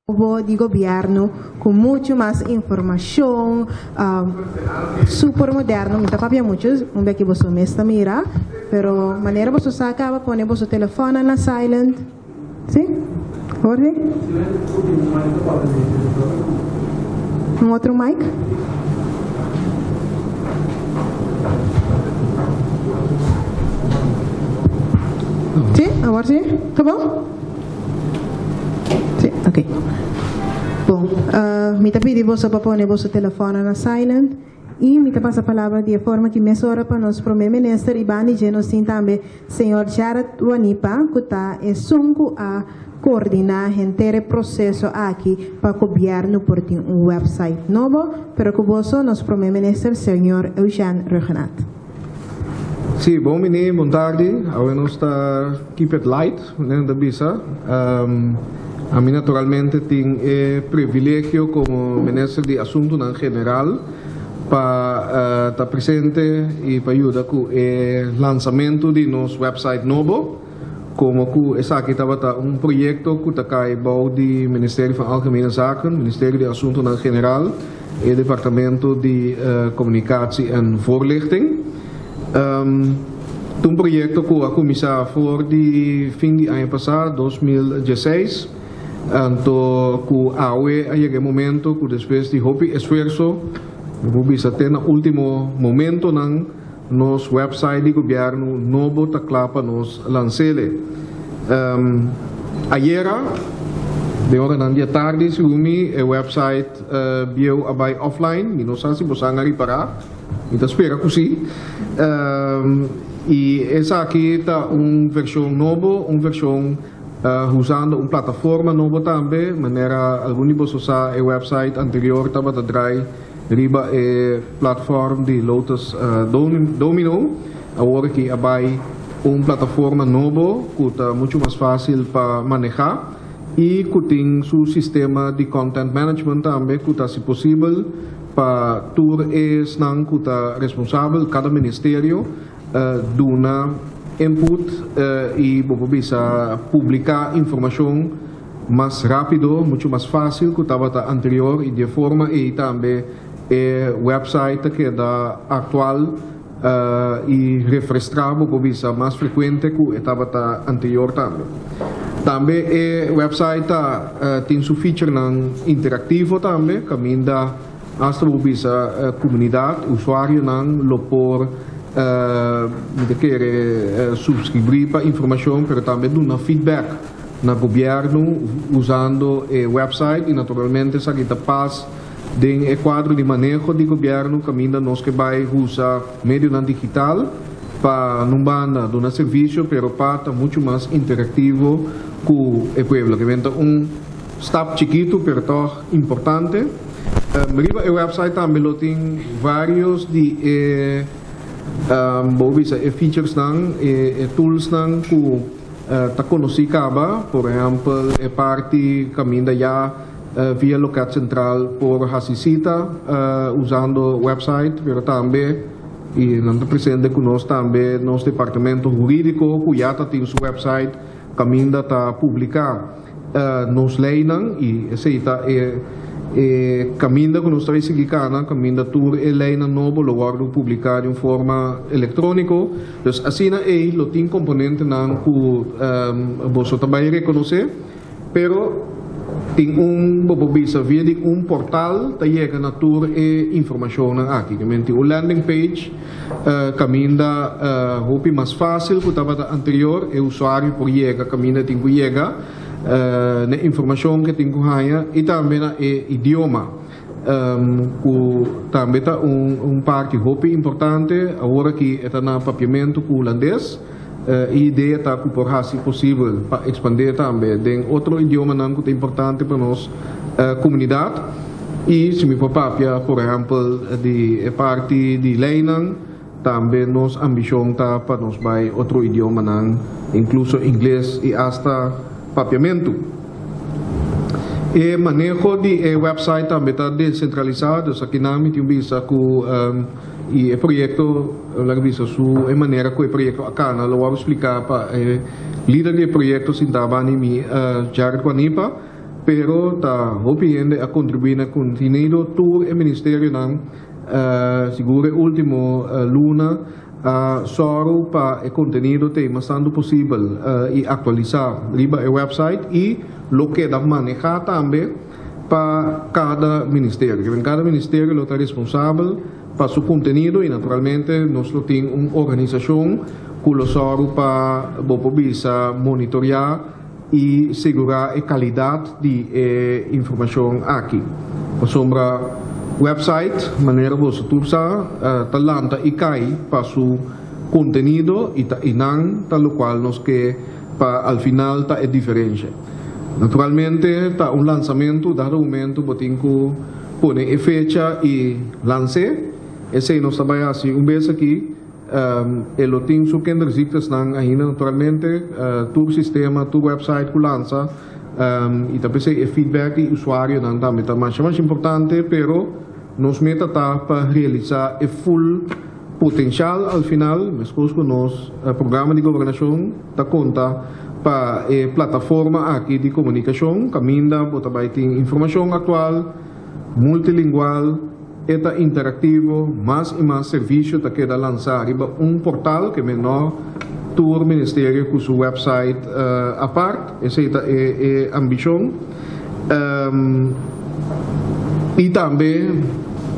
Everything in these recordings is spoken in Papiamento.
Nobo di gobierno cu mucho mas informacion super moderno. Mi ta papia mucho un beki boso mes ta mira, pero manera boso sa caba pone boso telefonnan na silent. Si? Jorge? Un otro mic? Si? Awor si? Ta bon? Sí, ok. Bon, mi ta pidi boso pa pone boso telefono na silent y mi ta pasa palabra di e forma ki mesora pa nos Prome Minister y banda di dje nos tin tambe Señor Jared Wanipa cu ta esun cu a coordina henter e proceso aki pa Gobierno por tin un website nobo, pero cu boso nos Prome Minister Señor Eugene Rhuggenaath. Sí, bon bini, bon tardi. Awe nos ta keep it light, manera nan ta bisa. Ami naturalmente tin e privilegio komo Minister di Asuntunan General pa ta presente i pa yuda ku e lansamentu di nos website nobo. Komo ku esaki tabata un proyekto ku ta kai bou di Ministerio van Algemene Zaken, Ministerio di Asuntunan General, e Departamento di Communicatie en Voorlichting. Ta un proyekto ku a kuminsá for di fin di aña pasá, 2016, anto ku awe a yega e momento ku despues di hopi esfuerso, mi por bisa te na último momentonan, Nos website di gobièrnu nobo ta kla pa nos lans'ele. Ayera, den oranan di atardi, segun mi, e website bieu a bai offline. Mi no sa si bosan a ripará. Mi ta spera ku si. I esaki ta un vershon nobo, un vershon usando un plataforma nobo tambe. Manera algun di boso sa, e website anterior tabata drai Riba e platform di Lotus Domino, awor aki a bai un plataforma nobo ku ta muchu mas fásil pa manehá i ku tin su sistema di content management tambe ku ta hasi posibel pa tur esnan ku ta responsabel, kada ministerio, duna input i bo por bisa publiká informashon mas rápido, muchu mas fásil ku tabata anterior i di e forma ei tambe e wèpsait ta keda aktual i refreská, bo por bisa, mas frekuente ku e tabata anterior tambe. Tambe e wèpsait ta tin su featurenan interaktivo tambe kaminda asta bo por bisa komunidat, usuarionan lo por mi ta kere supskribí pa informashon pero tambe duna feedback. na gobièrnu usando e website i naturalmente esaki ta pas den e kuadro di maneho di gobièrnu kaminda nos ke bai usa medionan digital pa nun banda duna servisio pero pa ta muchu mas interaktivo ku e pueblo. Ke ta un stap chikitu pero tòg importante. Riba e website tambe lo tin varios di e bo bisa e featuresnan e toolsnan ku Ta konosí kaba, por ehèmpel e parti kaminda ya via Loket Sentral por hasi sita usando wèpsait, pero tambe i nan ta presente ku nos tambe nos departamento hurídiko ku ya ta tin su wèpsait kaminda ta publiká. Nos leinan i esei ta e e kaminda ku nos ta bai sigui kana, kaminda tur e leinan nobo lo wòrdu publiká di un forma elektróniko. Dus asina ei lo tin komponentenan ku boso ta bai rekonosé, pero tin un bo por bisa via di un portal ta yega na tur e informashonnan aki. Ke men tin un landing page Kaminda hopi mas fásil ku tabata anterior, e usuario por yega kaminda e tin ku yega, na e informashon ku e tin ku haña i tambe na e idioma, ku tambe ta un parti hopi importante. Awor aki e ta na papiamentu ku hulandes. E idea ta ku por hasi posibel pa ekspandé tambe den otro idiomanan ku ta importante pa nos komunidat. I si mi por papia por ehèmpel di e parti di leinan, tambe nos ambishon ta pa nos bai otro idiomanan, inkluso ingles i asta papiamentu. E maneho di e wèpsait tambe ta desentralisá, dus akinan mi tin bisa ku. I e proyekto, laga bisa su e manera ku e proyekto a kana lo wòrdu spliká pa e lider di e proyekto sintá bani mi, Jared Guanipa. pero ta hopi hende a kontribuí na kontenido. Tur e ministerionan, sigur e último luna, a sòru pa e kontenido t'ei mas tantu posibel i aktualisá riba e wèpsait i lo keda manehá tambe pa kada ministerio. Kiben kada ministerio lo ta responsabel pa su kontenido i naturalmente nos lo tin un organisashon ku lo sòru pa bo por bisa monitoriá i sigurá e kalidat di e informashon aki. Pasobra wèpsait, manera boso tur sa, ta lanta i kai pa su kontenido i ta einan ta lokual nos ke pa al final ta e diferensha. Naturalmente ta un lansamentu, dado momento bo tin ku pone e fecha i lans'é. Esei nos ta bai hasi un bes aki. E lo tin su kinderziektes-nan ainda naturalmente. Tur sistema, tur website ku lansa i ta p'esei e feedback di usuarionan tambe ta masha masha importante, pero nos meta ta pa realisá e full potenshal al final, meskos ku nos programa di gobernashon ta konta pa e plataforma aki di komunikashon kaminda bo ta bai tin informashon aktual, multilingual, e ta interaktivo, mas i mas servisio ta keda lansá riba un portal ke men no tur ministerio ku su website apart, esei ta e ambishon. I tambe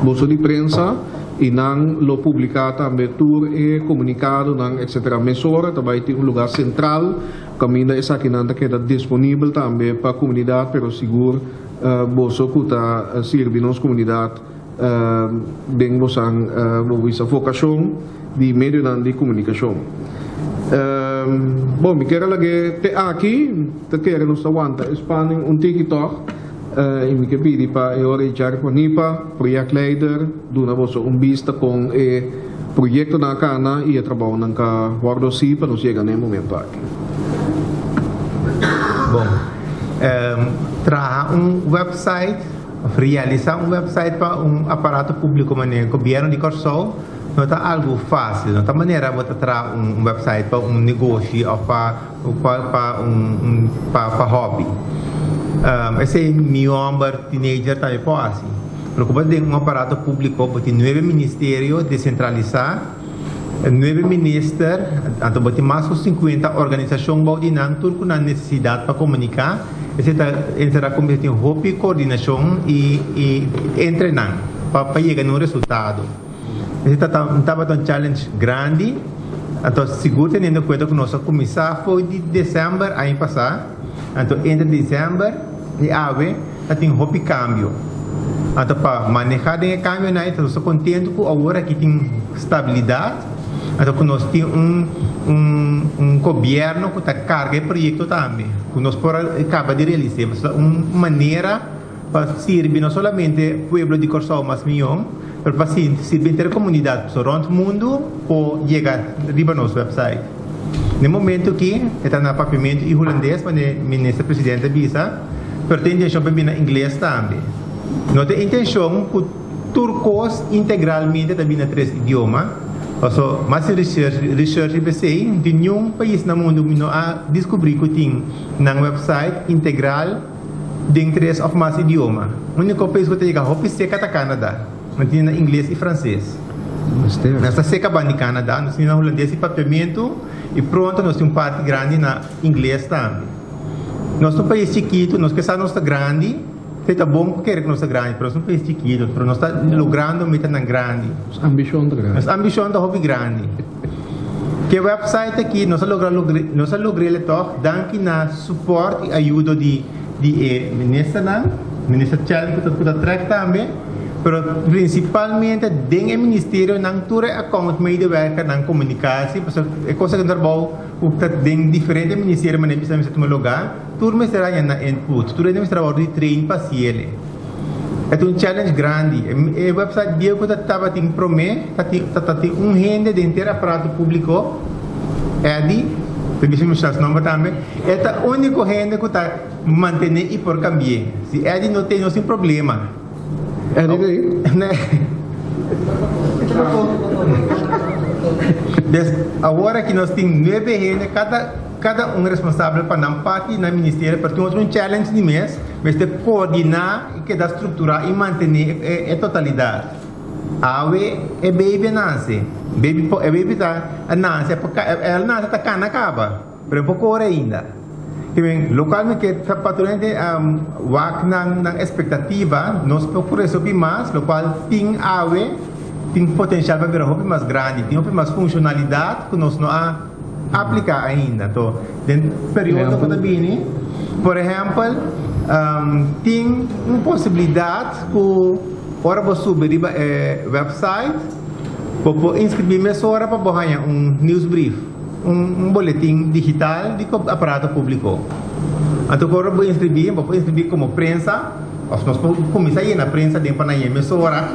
boso di prensa i nan lo publiká tambe tur e komunikadonan etsetera mesora ta bai tin un lugá sentral kaminda esakinan ta keda disponibel tambe pa komunidat pero sigur Boso ku ta sirbi nos komunidat den bosan bo bisa vokashon di medionan di komunikashon. Bon, mi kier a lag'é te aki, ta kere nos ta wanta e spanning un tiki tòg i mi ke pidi pa e ora Richard Juanipa, projectleider, duna boso un bista kon e proyektonan a kana i e trabounan ka wòrdu hasi pa nos yega na e momento aki. Bon. Traha un website of realisá un website pa un aparato públiko manera gobièrnu di Kòrsou no ta algu fásil. No ta manera bo ta traha un website pa un negoshi òf pa pa un pa hòbi. Esei mi hòmber teenager tambe por hasi. Pero ku bo ta den un aparato públiko bo tin nuebe ministerio desentralisá. Nuebe minister, anto bo tin mas ku sinkuenta organisashon bou di nan tur ku nan nesesidat pa komuniká. Esei ta enserá ku mester tin hopi koordinashon i i entre nan pa pa yega na un resultado. Esei ta tabata un challenge grandi, anto sigur teniendo kuenta ku nos a kuminsá for di desèmber aña pasá, anto entre desèmber i awe ta tin hopi kambio. Anto pa maneha den e kambionan ei nos ta kontentu ku awor aki tin stabilidat, anto ku nos tin un un un gobièrnu ku ta karga e proyekto tambe, ku nos por a kaba di realis'é. Pasobra ta un manera pa sirbi no solamente pueblo di Kòrsou mas mihó, pero pa sirbi henter komunidat. Pasobra rònt mundu por yega riba nos wèpsait. Na e momento aki e ta na papiamentu i hulandes, manera Minister Presidente a bisa. Pero tin intenshon pa bini na ingles tambe. No ta intenshon ku tur kos integralmente ta bini na tres idioma, paso mas research research riba esei, no tin niun pais na mundu mi no a diskubrí ku tin nan website integral den tres òf mas idioma. Úniko pais ku ta yega hopi seka ta Canada, nan tin na ingles i franses. Nos ta seka banda di Canada, nos tin na hulandes i papiamentu i pronto nos tin un parti grandi na ingles tambe. Nos ta un pais chikitu, nos ke sa nos ta grandi, te ta bon ku kere ku nos ta grandi, pero nos ta un pais chikitu, pero nos ta logrando metanan grandi. Nos ambishon ta grandi. Nos ambishon ta hopi grandi. Ke website aki nos a logra nos a logr'el tòg danki na supòrt i ayudo di di e ministernan, minister Chel ku ta ku ta trèk tambe, pero prinsipalmente den e ministerionan tur e account medewerkernan komunikasi, pasobra e kos aki ta trabou. Ku ta den diferente ministerio manera bisa mester tuma lugá, tur mester haña nan input, tur hende mester a wòrdu di train pa hasiel. E ta un challenge grandi. E website bieu ku ta tabatin promé ta tin ta tin un hende den henter aparato públiko, Eddy, ta bisa mi su nòmber tambe, e ta úniko hende ku ta mantené i por kambi'é. Si Eddy no t'ei nos tin problema. Des awor aki nos tin nuebe hende kada. kada un responsabel pa nan parti di nan ministerio, pero tin otro un challenge di mes, mester koordiná i keda strukturá i mantené e totalidat. Awe e baby a nase, baby e baby ta a nase el a nase ta kana kaba, pero e por kore ainda. Kimen lokual mi ke ta pa tur hende wak nan nan espektativa, nos por krese hopi mas, lokual tin awe tin potensial pa bira hopi mas grandi, tin hopi mas funshonalidat ku nos no a apliká ainda. Anto den periodo ku ta bini, por ehèmpel, tin un posibilidat ku ora bo subi riba e wèpsait bo por inskribí mesora pa bo haña un nieuwsbrief. Un boletin digital di aparato públiko. Anto ku ora bo inskribí, bo por inskribí komo prensa, òf nos por kuminsá yena prensa den pa nan yen mesora,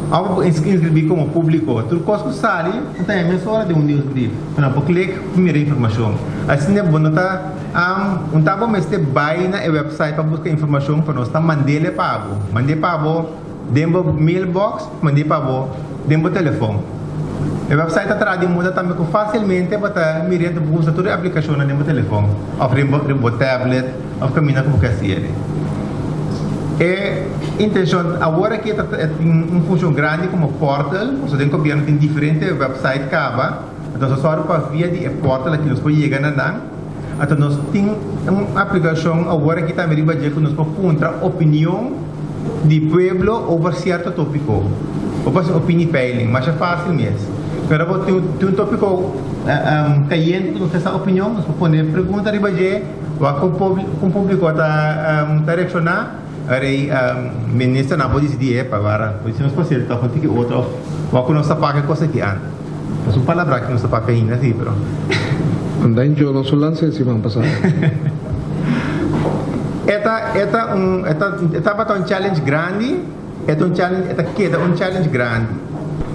òf bo por inskribí komo públiko. Tur kos ku sali bo ta haña mesora den un nieuwsbrief. Pa nan por klik pa mira informashon. Asina bo no ta un ta bo mester bai na e wèpsait pa buska informashon, pero nos ta mand'é pa bo. Mand'é pa bo. Den bo mailbox, mand'é pa bo den bo telefon. E website ta traha di moda tambe ku fásilmente bo ta mir'é anto bo usa tur e aplikashonnan den bo telefon òf den bo den bo tablet òf kaminda ku bo ke hasi el'e. E intenshon awor aki ta tin un funshon grandi komo portal, pasobra den gobièrnu tin diferente website kaba, anto nos a sòru pa via di e portal aki nos por yega na nan. Anto nos tin un aplikashon awor aki tambe riba dje ku nos por puntra opinion di pueblo over sierto topiko. Bo por hasi opiniepeiling, masha fásil mes. Pero bo tin un topiko kayente ku nos ke sa opinion, nos por pone pregunta riba dje, wak kon públiko ta reakshoná. Rei ministernan por disidí e pa wara, si nos por hasiel tòg un tiki otro òf wak ku nos ta papia kos aki anda. No es un palabra ku nos ta papia ainda si, pero. Anda en yo no su lansa e siman pasá. E ta e ta un e ta e tabata un challenge grandi, e ta un challenge e ta keda un challenge grandi.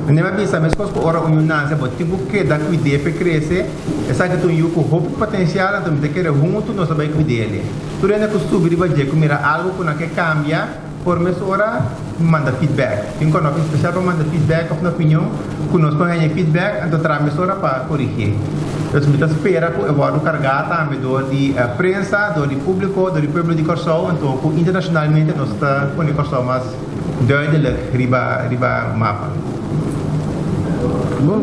Mane mi a bisa meskos ku ora un yu nase bo tin ku keda kuid'é pa e krese, esaki ta un yu ku hopi potensial anto mi ta kere huntu nos ta bai kuid'é. Tur hende ku subi riba dje ku mira algu ku nan ke kambia, por mesora manda feedback. Tin kònòpi spesial pa manda feedback òf nan opinion ku nos por haña e feedback anto traha mesora pa korigí. Entonces mi ta spera ku e wòrdu kargá tambe dor di prensa, dor di públiko, dor di pueblo di Kòrsou anto ku internashonalmente nos ta pone Kòrsou mas duidelik riba riba mapa. Bon.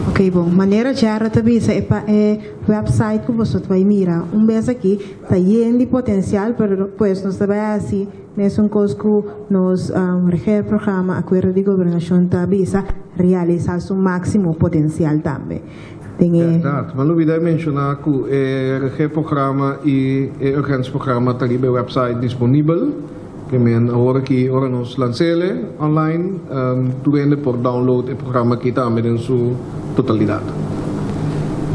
Oké bon, manera Gerard ta bisa e pa e website ku boso ta bai mira un bes aki ta yen di potensial pero pues nos ta bai hasi mesun kos ku nos regeerprogramma Akuerdo di Gobernashon ta bisa realisa su máksimo potensial tambe den e. Bèrdat. Mi a lubida e menshoná ku e regeerprogramma i e urgensprogramma ta riba e website disponibel. Ke men awor aki ora nos lans'ele online tur hende por download e programa aki tambe den su totalidat.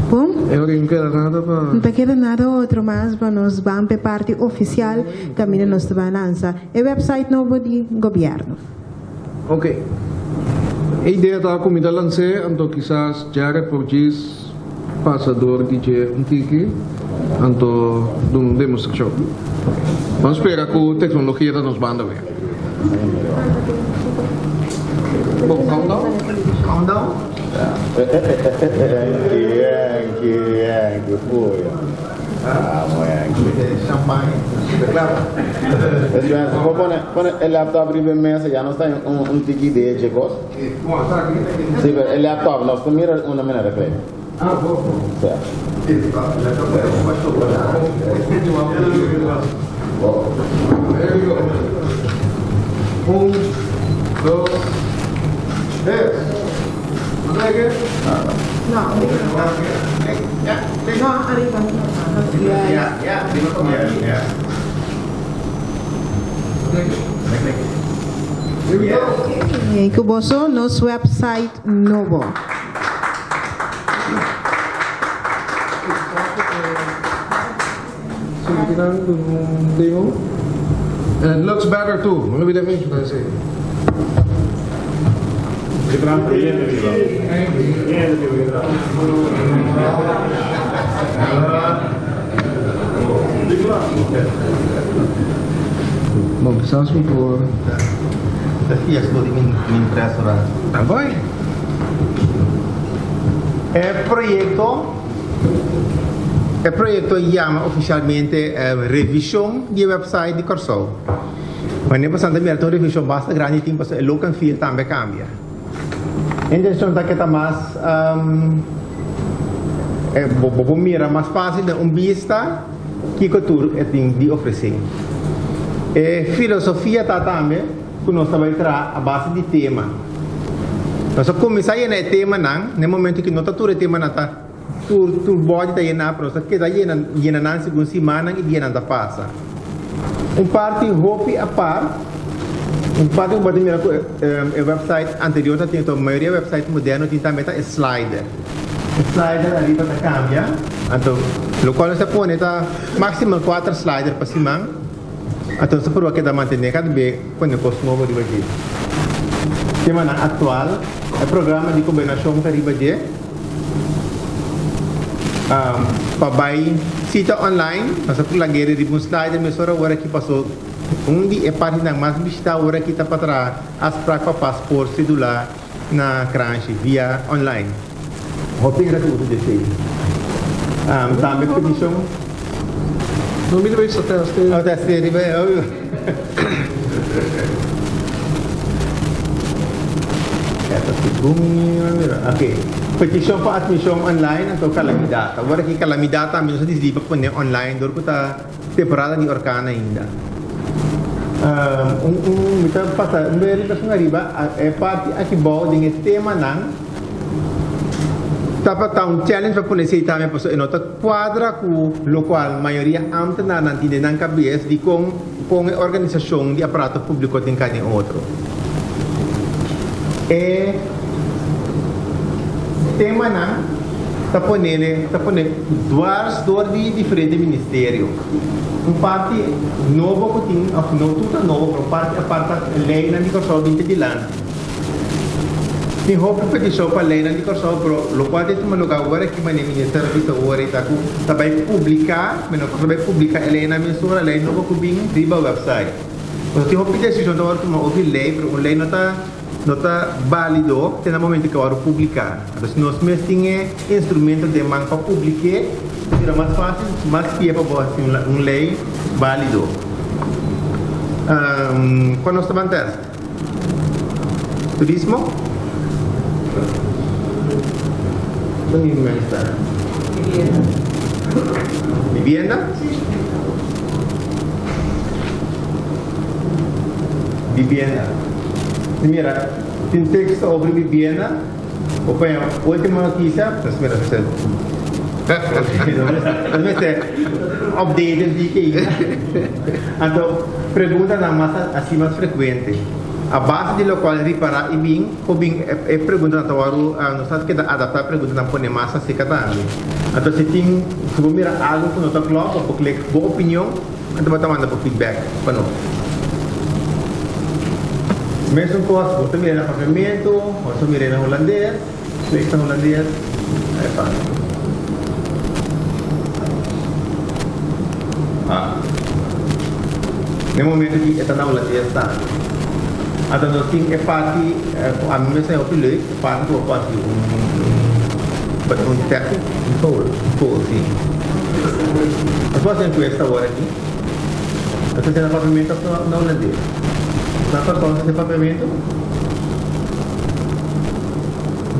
Bon. E ora no keda nada pa. No ta keda nada otro mas pa nos ban p'e parti ofisial kaminda nos ta ban lansa e website nobo di gobièrnu. Ok. E idea ta ku mi ta lans'é anto kisas Jared por djis pasa dor di dje un tiki anto duna un demostrashon. Ban spera ku teknologia ta nos banda wea. Bon, countdown? Countdown? E laptop riba e mesa ya nos ta un tiki de dje kos. Sí, pero e laptop nos ta mira una manera klei. Sí. There we go. Un, dos, tres. No, no, ariba. Ku boso nos website nobo. And it looks better too. No olvidé mencionar ese. Bon, kisas mi por. Ta fiasco di mi impresora. Bai. E proyecto. E proyekto yama ofishalmente Revishon di e wèpsait di Kòrsou. Wanneer bo santa mira ta un revishon basta grandi tin pasobra e look and feel tambe a kambia. E intenshon ta ke ta mas bo por mira mas fásil den un bista kiko tur e tin di ofresé. E filosofia ta tambe ku nos ta bai traha a base di tema. Nos a kuminsá yena e temanan na e momento ku no ta tur e temanan ta. Tur tur bòdi ta yená, pero nos ta keda yena yena nan segun simannan i dianan ta pasa. Un parti hopi apart, un parti ku bo ta mira ku e wèpsait anterior ta tin, anto mayoria wèpsait moderno tin tambe ta e slider. E slider ariba ta kambia, anto lokual nos ta pone ta máksimo kuater slider pa siman, anto nos ta proba keda mantené kada be pone kos nobo riba dje. Temanan aktual, e programa di gobernashon ta riba dje. Pa bai sita online, nos a lag'é riba un slider mesora ora ki pasó. Un di e partinan mas bishitá ora ki ta pa traha afsprak pa pasport sedula na Kranshi via online. Hopi hende ta usa di esei. Tambe petishon. No mi ta bai sa teste. Oh, teste riba e. Ok, petishon pa atmishon online anto kalamidat. Awor aki kalamidat tambe nos a disidí pa pone online dor ku ta temporada di orkan ainda. Un un mi ta pasa un beri pasun ariba e parti aki bou den e temanan tabata un challenge pa pone esei tambe pasobra e no ta kuadra ku lokual mayoria ámtenarnan tin den nan kabes dikon Kon e organisashon di aparato públiko tin kai den otro? E temanan ta ponele ta pone dwars dor di diferente ministerio. Un parti nobo ku tin òf no tur ta nobo pero un parti apart ta leinan di Kòrsou bin te dilanti. Tin hopi petishon pa leinan di Kòrsou, pero lokual ta tuma lugá ora ki manera minister a bisa ora i ta ku ta bai publiká, meno ku ta bai publiká e leinan mesora, lei nobo ku bin riba wèpsait. Pasobra tin hopi desishon ta wòrdu tuma over lei, pero un lei no ta no ta bálido te na momento ku a wòrdu publiká. Anto si nos mes tin e instrumento den man pa publik'é, ta bira mas fásil, mas pia pa bo hasi un lei bálido. Kua nos ta ban tèst? Turismo? Vivienda. Vivienda. Mira, tin teksto over vivienda. Bo pone ultimo noticia, nos mira si nos mester update e diki. Anto preguntanan mas asi mas frekuente. A base di lokual ripará i bin por bin e preguntanan ta wòrdu nos ta keda adaptá e preguntanan pone mas aseka tambe. Anto si tin si bo mira algu ku no ta klòp bo por klik bo opinion anto bo ta manda bo feedback pa nos. Mesun kos bo ta mira na papiamentu, bo ta mira na hulandes, klik na hulandes, e fásil. Ah. Na e momento aki e ta na hulandes tambe. Anto nos tin e parti ku ami mes a hopi leuk, e parti ku bo por hasi un un test, un poll, un poll si. Nos por hasi enkuesta awor aki. Nos ta hasi na papiamentu òf na hulandes? Na Kòrsou nos ta hasi papiamentu?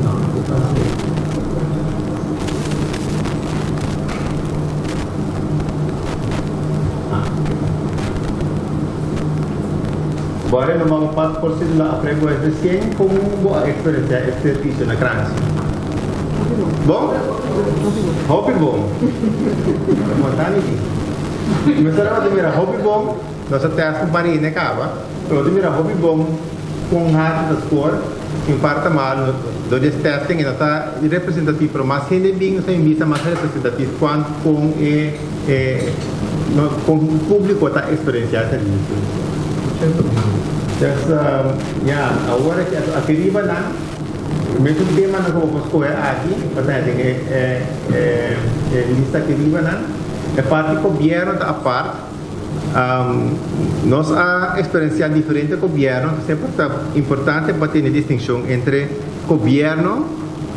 No, no ta hasi. Bo a renobá bo pasport sedula a prego es resien? Kon bo a eksperensiá e servisio na Kranshi? Bon? Hopi bon! Montani di. Mester a mira hopi bon, nos a test un par di hende kaba, pero nos a mira hopi bon kon hard ta score, un par ta mal, dor di es testing e no ta representatief, pero mas hende bin nos a bin mas representatief kuant kon e e kon publico ta experiencia e servicio. Pues ya, awor aki riba nan. Mesun temanan ku bo por skohe aki pa ta den e e lista aki riba nan. E parti gobièrnu ta apart. Nos a eksperensiá diferente gobièrnu, semper ta importante pa tene distinshon entre gobièrnu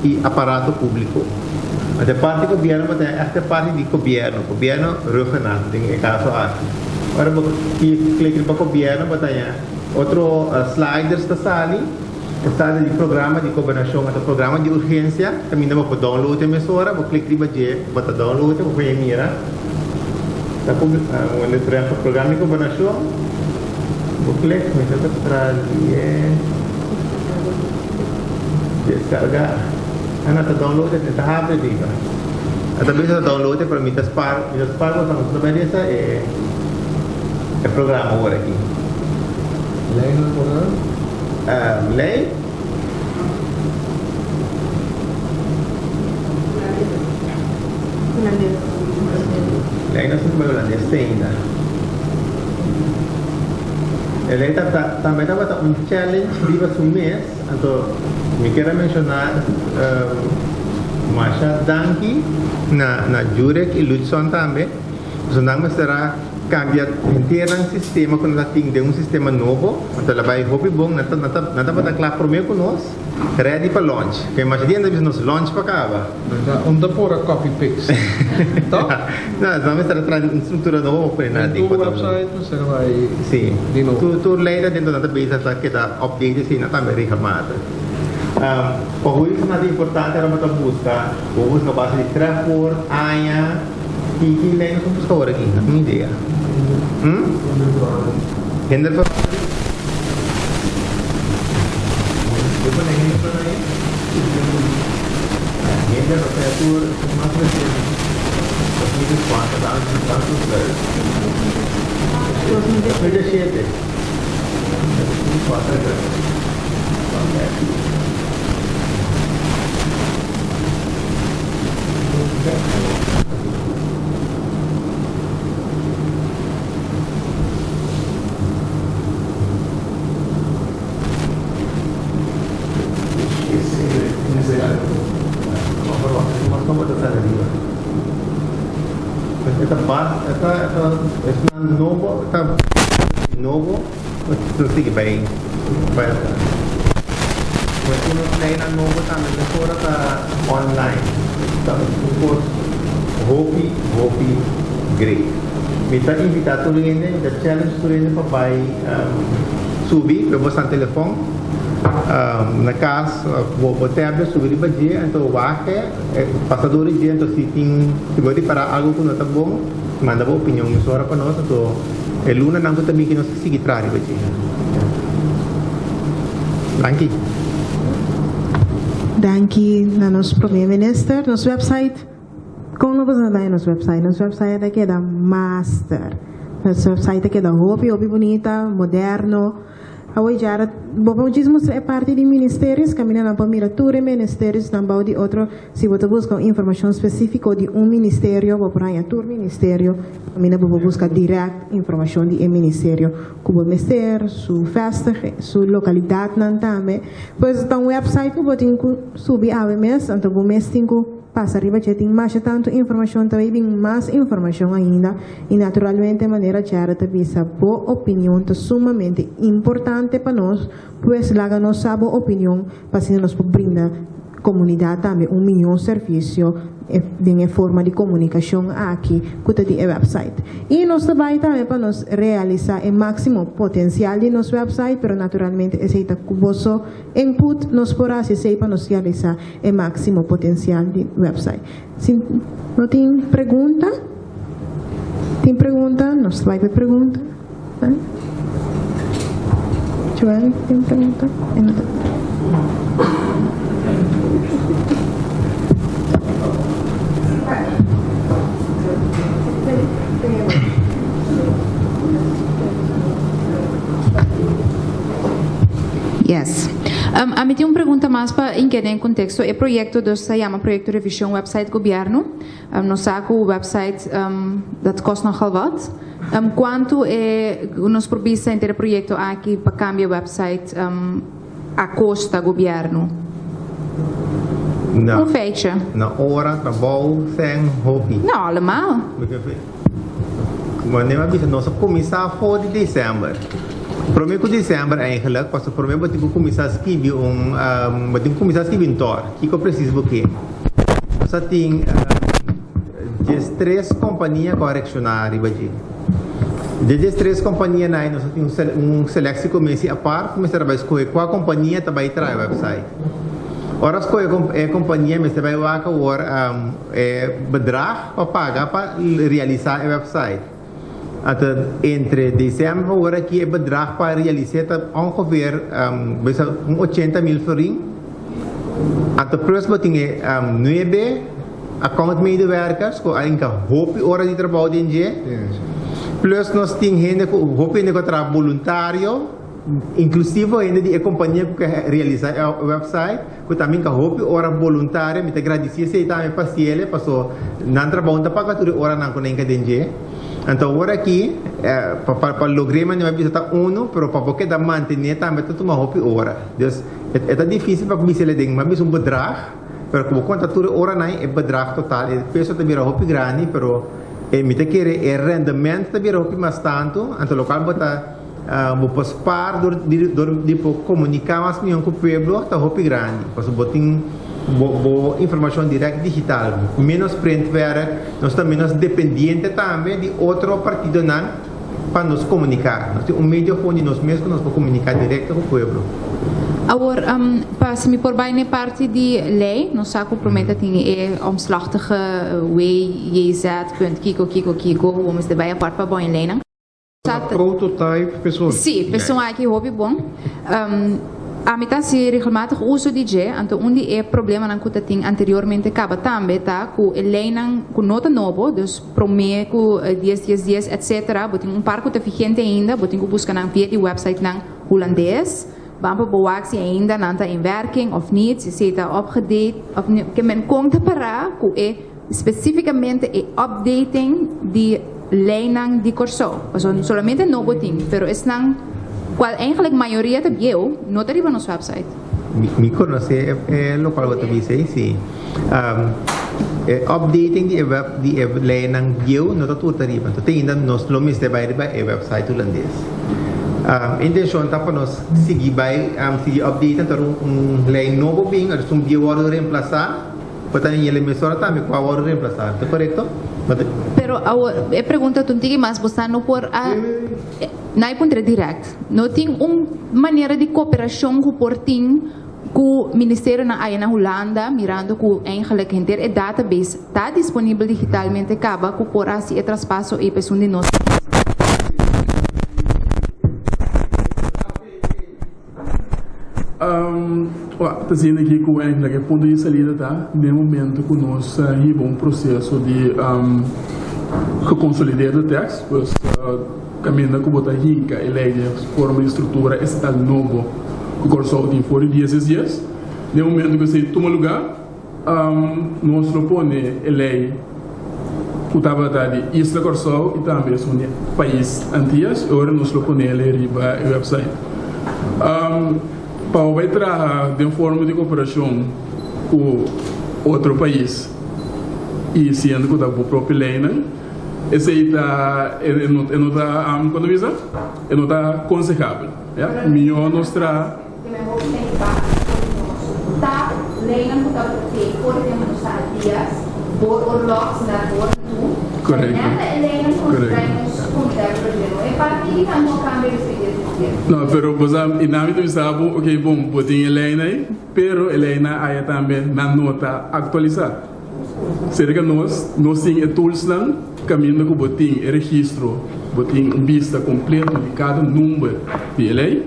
i aparato públiko. Anto e parti gobièrnu bo ta haña ègt e parti di gobièrnu, gobièrnu Rhuggenaath den e kaso aki. Ora bo klik riba gobièrnu bo ta haña otro sliders ta sali, e slider di programa di gobernashon, anto programa di urgensia kaminda bo por download e mesora, bo klik riba dje bo ta download e bo por e mira. Ta programa di gobernashon bo klik mi ta tra di e deskarga. Ana ta download e ta habri riba. A ta bisa ta download e pero mi ta spar mi ta spar bo ta bai lesa e e programa awor aki. Lei nan por a? Lei? Lei no sa bai hulandes te ainda. E lei ta tambe tabata un challenge riba su mes. Anto mi kier a menshoná masha danki na na Jurek i Ludson tambe, pasobra nan mester a kambia henter nan sistema ku nan ta tin den un sistema nobo, anto el a bai hopi bon, nan ta nan ta nan tabata kla promé ku nos, ready pa launch. Ke masha dia nan ta bisa nos launch pa kaba. Nan un ta por a copy paste, toch? No, nan mester a traha un struktura nobo pa pone nan Den tur website mester a bai Sí. di nobo. Tur tur lei ta dentro nan ta bezig ta keda update asina tambe regelmatig. Pa hopi esnan ta importante ora bo ta buska, bo buska base di trefwoord, aña, ki ki lei nos ta buska ora aki? No tin idea. Hm? Hinderverordening. Bo pone hinderverordening? Hende a pasea tur mas reciente 2004 dan dan su sluis. 2017. 2004 Mi ta invita tur hende, mi ta challenge tur hende pa bai subi pe bosan telefon na kas bo bo tablet subi riba dje anto wak e pasa dor di dje anto si tin si bo ripara algo ku no ta bon manda bo opinion mesora pa nos anto e lunanan ku ta bini nos ta sigui traha riba dje. Danki. Danki na nos Prome Minister. Nos website. Kon no boso ta daña nos website? Nos website a keda master. Nos website a keda hopi hopi bunita, moderno. Awor Jared, bo por djis mustra e parti di ministerios? Kaminda nan por mira tur e ministeriosnan bou di otro. Si bo ta buska un informashon spesífiko di un ministerio, bo por haña tur ministerio. Kaminda bo por buska dirèkt informashon di e ministerio ku bo mester, su vèstig, su lokalidatnan tambe. Pues ta un website ku bo tin ku subi awe mes, anto bo mes tin ku. Pasa riba dje tin masha tantu informashon ta bay bin mas informashon ainda y naturalmente manera Jared ta bisa bo opinion ta sumamente importante pa nos pues laga nos sa bo opinion pa asina nos por brinda comunidad tambe un mihor servicio den e forma di comunicacion aki cu ta di e website y nos ta bay tambe pa nos realisa e maximo potencial di nos website pero naturalmente esey ta cu boso input nos por haci esey pa nos realisa e máksimo potensial di website. Si no tin pregunta, tin pregunta, nos ta bai pa e pregunta. Joel tin pregunta? E no ta. Yes. Ami tin un pregunta mas pa inkeda den konteksto. E proyekto dus ta yama Proyekto Revishon Website Gobièrnu. Nos sa ku website dat kost nogal wat. Kuantu e nos por bisa henter e proyekto aki pa kambia website a kosta gobièrnu? Na Un fecha. Na ora, trabou, sèn, hopi. No, allemaal. Wanneer mi a bisa nos a kuminsá for di december. Promé ku december eigenlijk, pasobra promé bo tin ku kuminsá skibi un bo tin ku kuminsá skibi un tor. Kiko presis bo ke? Nos a tin 13 kompania ku a reakshoná riba dje. Di e 13 kompanianan ei nos a tin un selectiecommissie apart ku mester a bai skohe kua kompania ta bai traha e website. Ora skohe e kompania mester bai wak awor e bedrag pa paga pa realisá e website. Anto entre december pa awor aki e bedrag pa realis'é ta ongeveer bisa un 80 mil florin. Anto plus bo tin e nuebe account medewerkers ku a hinka hopi ora di trabou den dje. Plus nos tin hende ku hopi hende ku a traha boluntario, inklusivo hende di e kompania ku ke realisá e website ku tambe hinka hopi ora boluntario. Mi ta gradisí esei tambe pa Ciele paso nan trabou no ta paga tur e oranan ku nan hinka den dje. Anto awor aki pa logr'é manera mi a bisa ta unu pero pa bo keda mantené tambe ta tuma hopi ora. Dus e ta difísil pa bisa el den, mi a bisa un bedrag, pero ku bo konta tur e oranan e bedrag total, e peso ta bira hopi grandi, pero e mi ta kere e rendement ta bira hopi mas tantu, anto lokual bo ta bo por spaar dor di dor di por komuniká mas mihó ku pueblo ta hopi grandi, pasobra bo tin bo bo informashon dirèkt digital, ménos printwerk, nos ta ménos dependiente tambe di otro partidonan. Pa nos komuniká. Nos tin un medio for di nos mes ku nos por komuniká direkto ku pueblo. Awor, pa si mi por bai n'e parti di lei, nos sa ku promé ta tin e omslachtige WJZ punt kiko kiko kiko ku bo mester bai apart pa bòi leinan. Ta prototype persoon. Sí, persoon aki hopi bon. Ami ta hasi regelmatig uso di dje, anto un di e problemanan ku ta tin anteriormente kaba tambe ta ku e leinan ku no ta nobo, dus promé ku dies dies dies etc. Bo tin un par ku ta vigente ainda, bo tin ku buska nan via di websitenan hulandes, ban pa bo wak si ainda nan ta in werking of niet, si esei ta opgedate of niet. Ke men kon ta pará ku e spesífikamente e updating di leinan di Kòrsou. Pasobra solamente nobo tin, pero esnan kual eigenlijk mayoria ta bieu no ta riba nos website. Mi konosé e lokual bo ta bisa ei, sí. E updating di e web di e leinan bieu no ta tur ta riba. Enton te ainda nos lo mester bai riba e website hulandes. Intenshon ta pa nos sigui bai sigui update anto un lei nobo bin, un bieu wòrdu remplasá. Bo ta hende emisora tambe cu a worde reemplaza, ta corecto? Pero awor e pregunta ta un tiki mas, bo sa no por a na e puntra direct. No tin un manera di cooperacion cu por tin cu ministerionan aya na Hulanda mirando cu eigenlijk henter e database ta disponibel digitalmente caba cu por haci e traspaso ey pa esun di nos pais? Ta siendo aki ku eigenlijk e punto di salida ta den momento ku nos hiba un proseso di geconsolideerde tekst, pues kaminda ku bo ta hinka e lei den forma di struktura estatal nobo ku Kòrsou tin for di dies es dies. Den momento ku esei tuma lugá nos lo pone e lei ku tabata di Isla Kòrsou i tambe esun di pais Antias i ora nos lo pone el riba e website. Pa bo bai traha den forma di koperashon ku otro pais i siendo ku ta bo propio leinan, esei ta e no ta kon ta bisa? E no ta konsehabel. Ya, mihó nos traha. Te mehor lei básiko di nos ta leinan ku tabata te for di tempu nos ta Antias, voor oorlogs naar voren toe. Correcto. Nèt ta e leinan ku nos trae nos komunidat riba dje. No e parti di nan no a kambia despues di e tiempo. No, pero bo sa, i nan mi ta bisa bo, ok, bon, bo tin e leinan ei, pero e leinan aya tambe nan no ta aktualisá. Serka nos, nos tin e toolsnan kaminda ku bo tin e registro, bo tin un bista kompleto di kada number di e lei.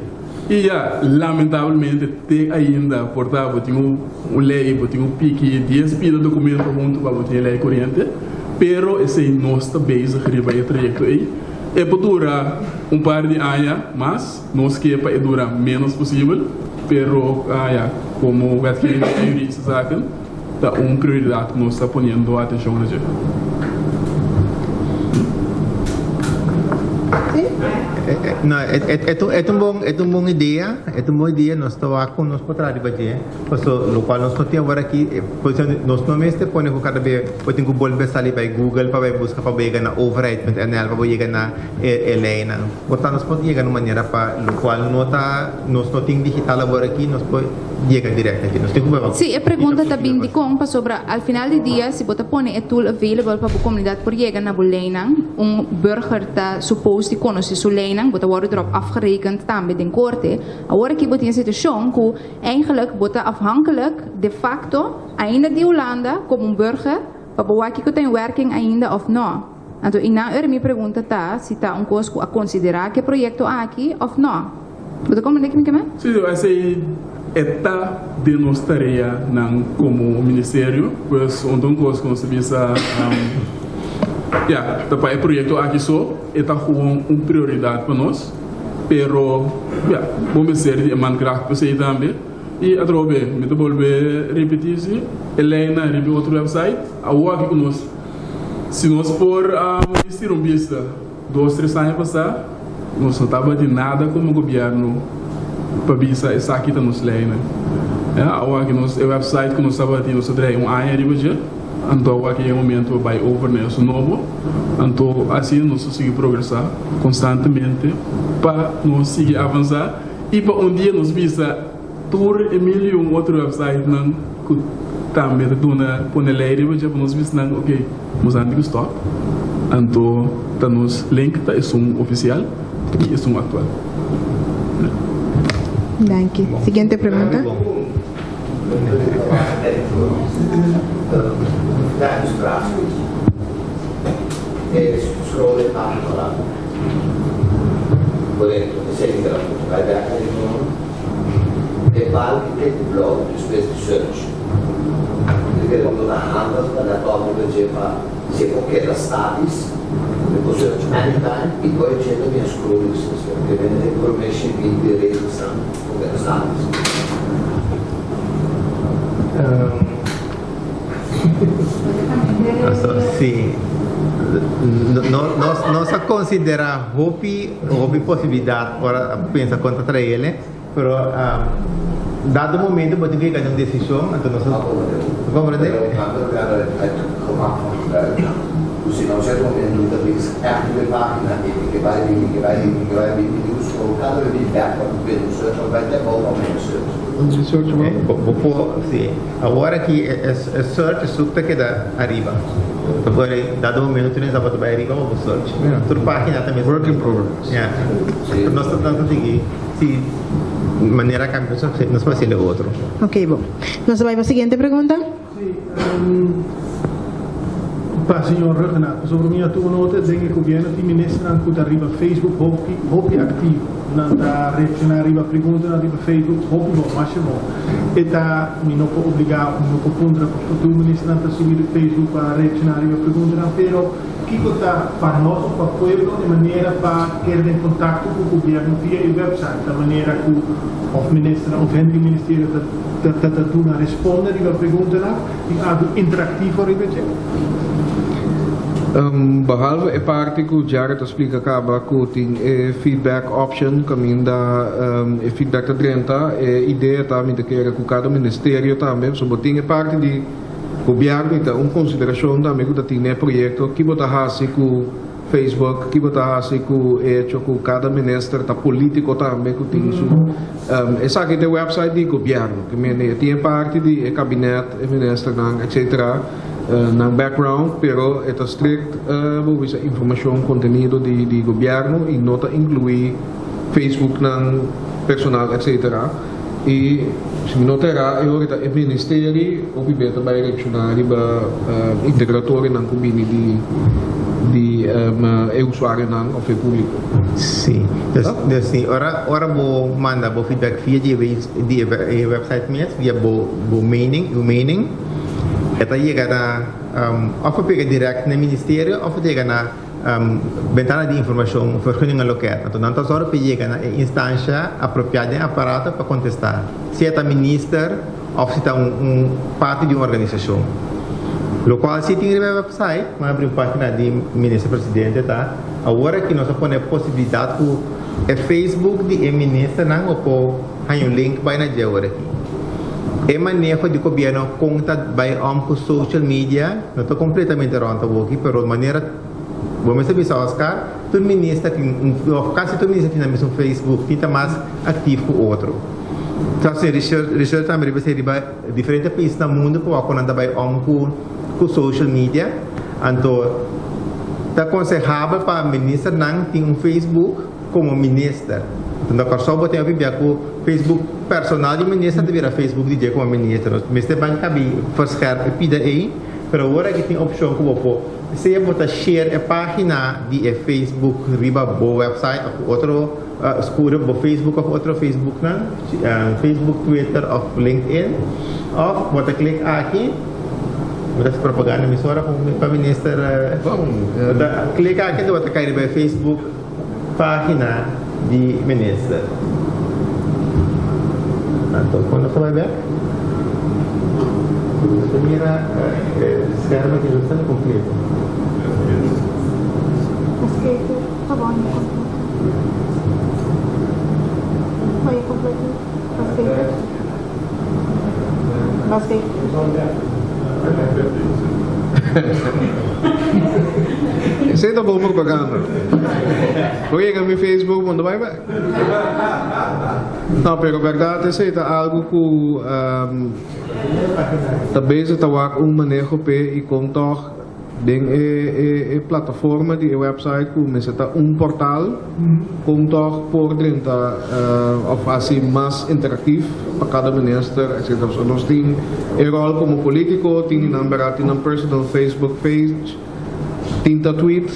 I ya, lamentablemente te ainda por ta bo tin un lei, bo tin un piki dies pida dokumento huntu pa bo tin e lei koriente, pero esei nos ta bezig riba e trayekto ei. E por dura un par di aña mas, nos ke pa e dura ménos posibel, pero ya, komo wetgeving en juridische zaken ta un prioridat ku nos ta poniendo atenshon na dje. Si? No, e ta un bon, e ta un bon idea, e ta un bon idea, nos ta wak con nos por traha riba dje, paso locual nos no tin awor aki, nos no mester pone cu cada be bo tin cu bolbe sali bay Google pa bay busca pa bo yega na overheid.nl pa bo yega na e leynan. Por tanto nos por yega na un manera pa locual no ta, nos no tin digital awor aki, nos por yega direct aki. Nos tin cu bay wak. Sí, e pregunta ta bin dicon, pasobra al final di dia si bo ta pone e tool available pa bo comunidad por yega na bo leynan, un burger ta supposed di conoce su leynan, bo ta wordo erop afgerekend tambe den corte. Awor aki bo tin e situacion cu eigenlijk bo ta afhankelijk de facto ainda di Hulanda como un burger pa bo wak kico ta in werking ainda of no. Anto y nan ora mi pregunta ta si ta un cos cu a considera cu e proyecto aki of no. Bo ta comprende kico mi ke men? Si, esey e ta den nos tarea nan como ministerio, pues un ta un cos cu nos ta bisa, ya, ta pa e proyecto aki so, e ta gewoon un prioridad pa nos, pero ya, bo mester di e mankracht pa esey tambe. Y atrobe, mi ta bolbe ripiti si, e leynan riba e otro website, awor aki cu nos, si nos por estira un bista. Dos tres aña pasá nos no tabatin nada komo gobièrnu pa bisa esaki ta nos leinan. Ya, awor nos e website ku nos tabatin nos a drai un aña riba dje, anto awor aki e momento pa bai over na esun nobo, anto asina nos ta sigui progresá konstantemente pa nos sigui avansá i pa un dia nos bisa Tur e mil i un otro websitenan ku tambe ta duna pone lei riba dje pa nos bisa nan ok nos anti ku stop anto ta nos link ta esun ofisial i esun aktual. Danki. Siguiente pregunta. E bal ki te ku blou despues di search. Mi kere ku no ta handig pa laptop riba dje pa si e por keda statis, mi por search anytime i por e dje ta bin scrolling system. Ke men e prome shibi di regelsnan por keda statis. Sí. Nos a considera hopi hopi posibilidad ora a pensa con ta traele, pero dado momento bo tin cu yega na un decision, anto nos a comprende? Bo por, sí. Awor aki e search e suk ta keda ariba. Ta por dado momento tur hende ta bai ariba pa bo search. Tur pagina ta mes. Work in progress. Ya. Nos ta nos ta sigui si manera cambia nos por haciendo otro. Ok bo. Nos ta bai pa siguiente pregunta. Sí, pa señor Rhuggenaath, pasobra mi a tuma nota den e gobierno tin ministernan cu ta riba Facebook hopi hopi activo. Nan ta reacciona riba preguntanan riba Facebook hopi bon, masha bon. E ta, mi no por obliga of mi no por puntra pasobra tur ministernan ta subi riba Facebook pa reacciona riba preguntanan, pero kico ta pa nos of pa pueblo e manera pa keda den contacto cu gobierno via e website? Ta manera cu of ministernan of hende di ministerio ta. Ta ta duna responde riba preguntanan tin algu interaktivo riba dje? Behalve e parti ku Jared a splika kaba ku tin e feedback option kaminda e feedback ta drenta, e idea ta mi ta kere ku kada ministerio tambe, pasobra bo tin e parti di gobièrnu i ta un konsiderashon tambe ku ta tin na e proyekto ki bo ta hasi ku Facebook, ki bo ta hasi ku e hecho ku kada minister ta politico tambe ku tin su esaki ta e website di gobierno ke mende e tin e parti di e kabinet e ministernan etcetera nan background pero e ta strict bo bisa informashon kontenido di di gobierno i no ta inklui Facebook nan personal etcetera i si mi no ta era e ora ta e ministeri hopi be ta bai reakshoná riba integratorionan ku bini di di e usuarionan òf e públiko. Sí, dus sí, ora ora bo manda bo feedback via di e di e website mes, via bo bo mening, uw mening, e ta yega na òf a pega dirèkt na e ministerio òf a yega na Bentana di informashon, vergunningenloket. Anto nan ta sòru pa yega na e instansha apropiá den aparato pa kontestá, sea ta minister òf si ta un parti di un organisashon. Lokual si tin riba e website, m'a abri un página di Minister Presidente ta, awor aki nos a pone e posibilidat ku e Facebook di e ministernan bo por haña un link bai na dje awor aki. E maneho di gobièrnu kon ta bai om ku social media no ta kompletamente rònt awoki, pero manera bo mester bisa Oscar, tur minister tin un òf kasi tur minister tin nan mesun Facebook, tin ta mas aktif ku otro. Ta hasi research tambe riba esei riba. Diferente pais na mundo por wak con nan ta bay om cu cu social media. Anto ta consehabel pa ministernan tin un Facebook como minister. Anto na Corsou bo tin hopi bia cu Facebook personal di minister ta bira Facebook di dje como minister. Nos mester ban cabi verscherp e pida ey, pero awor aki tin opcion cu bo por sea bo ta share e pagina di e Facebook riba bo website of otro. Skuru bo Facebook of otro Facebooknan, Facebook, Twitter of LinkedIn, of bo ta klik aki, bo ta hasi propaganda mesora pa minister, bo ta klik aki anto bo ta kai riba e Facebook pagina di minister. Anto kon nos ta bai bek? Nos ta mira e scherm aki no ta kompleto. Esei ta bon propaganda. Bo yega mi Facebook bo no bai bek. No, pero berdad esei ta algo ku ta bezig ta wak un maneho p'e i kon tog Den e plataforma di e website ku mester ta un portal kon tòg por drenta òf hasi mas interaktif pa kada minister etcetera. So nos tin e ròl komo polítiko, tin di nan bèrdat tin nan personal Facebook page, tin ta tweet,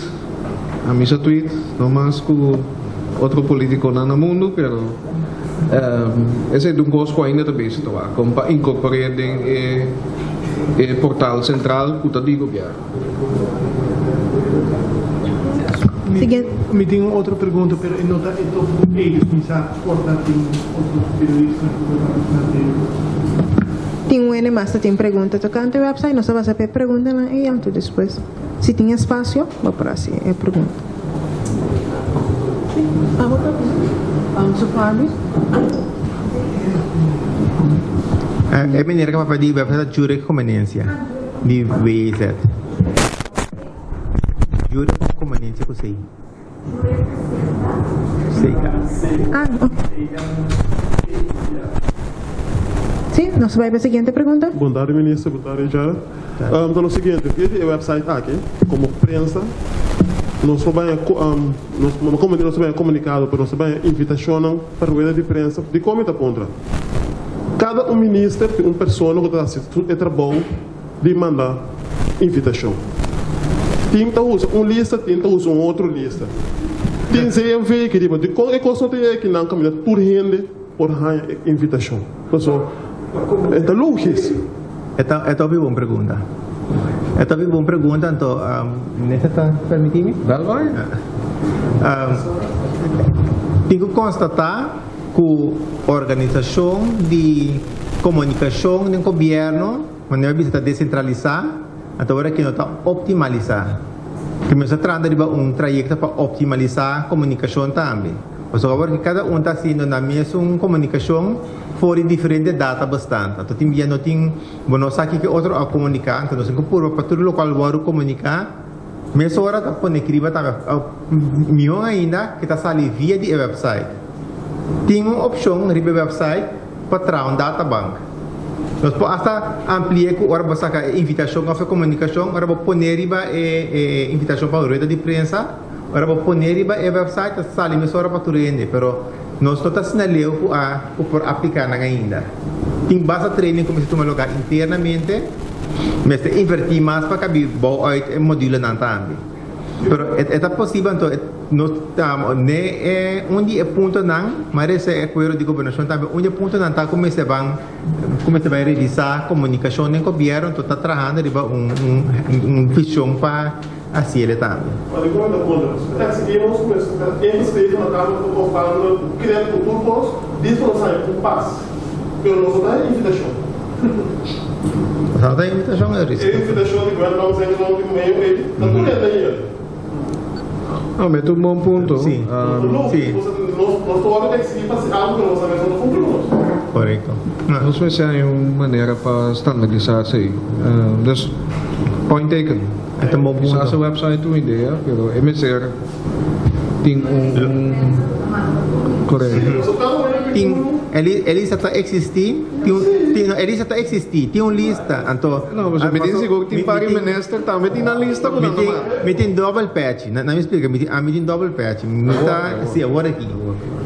ami sa tweet no mas ku otro polítikonan na mundu pero esei ta un kos ku ainda ta bezig ta wak kon pa inkorpor'é den e. E portal sentral ku ta di gobièrnu. Mi tin un otro pregunta pero e no ta e tópiko ei dus mi sa por ta tin otro periodista ku por ta plant'é. Tin un hende mas ta tin pregunta tokante website nos ta basa pa e preguntanan ei anto despues si tin espasio bo por hasi e pregunta. Si, abo ta Sufardi. E meneer ku papia di website ta Jurek Comenencia di WZ. Jurek of Comenencia ku C. CK. Ah, ok. Sí, nos bai pa e siguiente pregunta. Bon tardi minister, bon tardi Jared. Ta lo siguiente, via di e website aki, komo prensa, nos por bai nos no komo nos ta bai komunikado, pero nos ta bai invitashonnan pa rueda di prensa. Dikon mi ta puntra? Kada un minister tin un persona ku ta hasi e trabou di manda invitashon. Tin ta usa un lista, tin ta usa un otro lista. Tin ZMV aki riba. Dikon e kos no ta yega akinan kaminda tur hende por haña e invitashon? Pasobra e ta logis. E ta e ta hopi bon pregunta. E ta hopi bon pregunta anto minister ta permiti mi? Dal bai. Tin ku konstatá ku organisashon di komunikashon den gobièrnu manera bisa ta desentralisá anto ora ki no ta optimalisá. Ki nos ta trata riba un trayekto pa optimalisá komunikashon tambe. Pasobra awor ki kada un ta hasiendo nan mesun komunikashon for di diferente data bestand. Anto tin bia no tin, bo no sa kiko otro a komuniká, anto nos tin ku purba pa tur lokual wòrdu komuniká mesora ta pone kriba tambe. Mihó ainda ke ta sali via di e website. Tin un opshon riba e website pa traha un databank. Nos por asta ampli'é ku ora bo saka e invitashon òf e komunikashon, ora bo pone riba e invitashon pa un rueda di prensa, Ora bo pone riba e website ta sali mesora pa tur hende, pero nos no ta asina leu ku a ku por apliká nan ainda. Tin basta training ku mester tuma lugá internamente, mester invertí mas pa kabi bou uit e modulenan tambe. Pero e ta posibel anto nos ta ne e un di e puntonan, ma resa e akuerdo di gobernashon tambe, un di e puntonan ta ku mester ban ku mester bai revisá komunikashon den gobièrnu, anto ta trahando riba un un vision pa Hasiele tambe. Pa di kon ta kontra nos? Ta exigimos ku e eskrito na kama ku ofranda ku kret ku tur kos, dis pa nos haña un pas. Pero nos no ta haña invitashon. No ta invitashon, Euris? E invitashon di Grand Long Zeng Long di meio ei, ta tur hende ei. No, ma e ta un bon punto. Sí. Sí. Nos ta wòrdu eksigí pa hasi algu ku nos a mester no kumpli ku nos. Korekto. Nos mester haña un manera pa standardisá esei. Dus, point taken. E ta un bon punto. Kisas e website ta un idea, pero e mester tin un korekto. Tin, e lista ta eksistí, tin un, tin, no, e lista ta eksistí, tin un lista, anto. No, pasobra mi tin sigur tin par di minister tambe tin nan lista ku nan ta manda. Mi tin dòbel pèchi, na mi splika, mi tin, ami tin dòbel pèchi, mi ta, si, awor aki.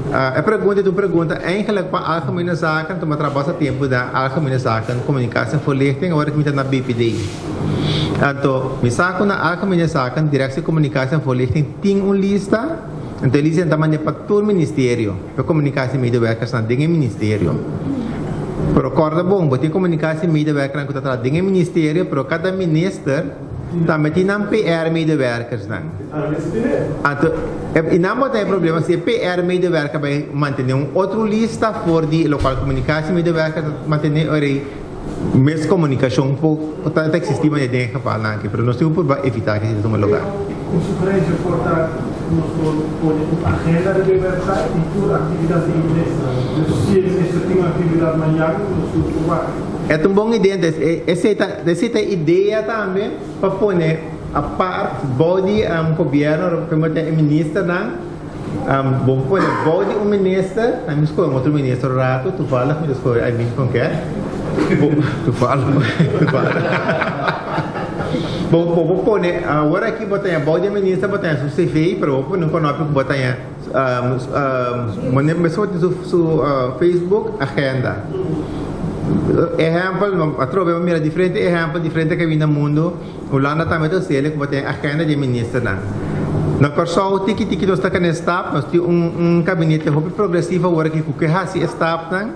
E pregunta ta un pregunta eigenlijk pa Algemene Zaken, anto mi a traha basta tempu na Algemene Zaken, Communicatie en Voorlichting, awor aki mi ta na BPD. Anto, mi sa ku na Algemene Zaken, Directie Communicatie en Voorlichting tin un lista, anto e lista ta manda pa tur ministerio, pa communicatie medewerkersnan den e ministerio. Pero kòrda bon, bo tin communicatie medewerkernan ku ta traha den e ministerio, pero kada minister tambe tin nan PR medewerkersnan. Anto, i nan bo ta e problema si e PR medewerker bai mantené un otro lista for di lokual communicatie medewerker ta mantené ora ei Mes komunikashon por ta eksistí manera den e gevalnan aki, pero nos tin ku purba evitá ku esei ta tuma lugá. Un sugerencia por ta cu nos por pone un agenda riba e website di tur actividad di e ministernan. Dus si e minister tin un actividad mañan, nos tur por wak. E ta un bon idea, entonces esei ta esei ta e idea tambe pa pone apart bou di gobierno, por ejemplo e ministernan, Bo por pone bou di un minister, a mi skohe un otro minister un rato, toevallig mi ta skohe I mean con ke. Toevallig. Toevallig. Bo bo por pone, awor aki bo ta haña bou di e minister bo ta haña su cv, pero bo por pone un konopi ku bo ta haña mester bo tin su su Facebook agenda. Ehèmpel, atrobe bo mira diferente ehèmpel, diferente kaminda mundu. Hulanda tambe ta hasiel ku bo tin agenda di e ministernan. Na Kòrsou tiki tiki nos ta kende stap, nos tin un un kabinete hopi progresivo awor aki ku ke hasi e stapnan,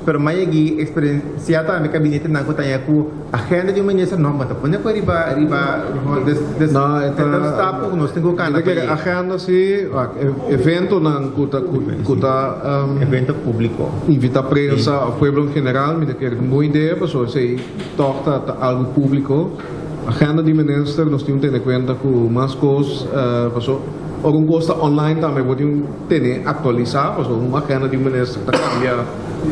pero mas yegi eksperensiá tambe kabinetenan ku ta haña ku agenda di un minister no bo ta pone ku riba riba des des No, e e ta un ta stap ku nos tin ku Mi kana ta pa kere yega. agenda si, wak, eventonan ku ta ku ku ta Evento públiko. invitá prensa òf pueblo en general, mi ta kere ku un bon idea pasobra esei tòg ta ta algu públiko. Agenda di minister nos tin un tene cuenta cu mas cos paso ora un cos ta online tambe bo tin un tene actualisa paso un agenda di un minister ta cambia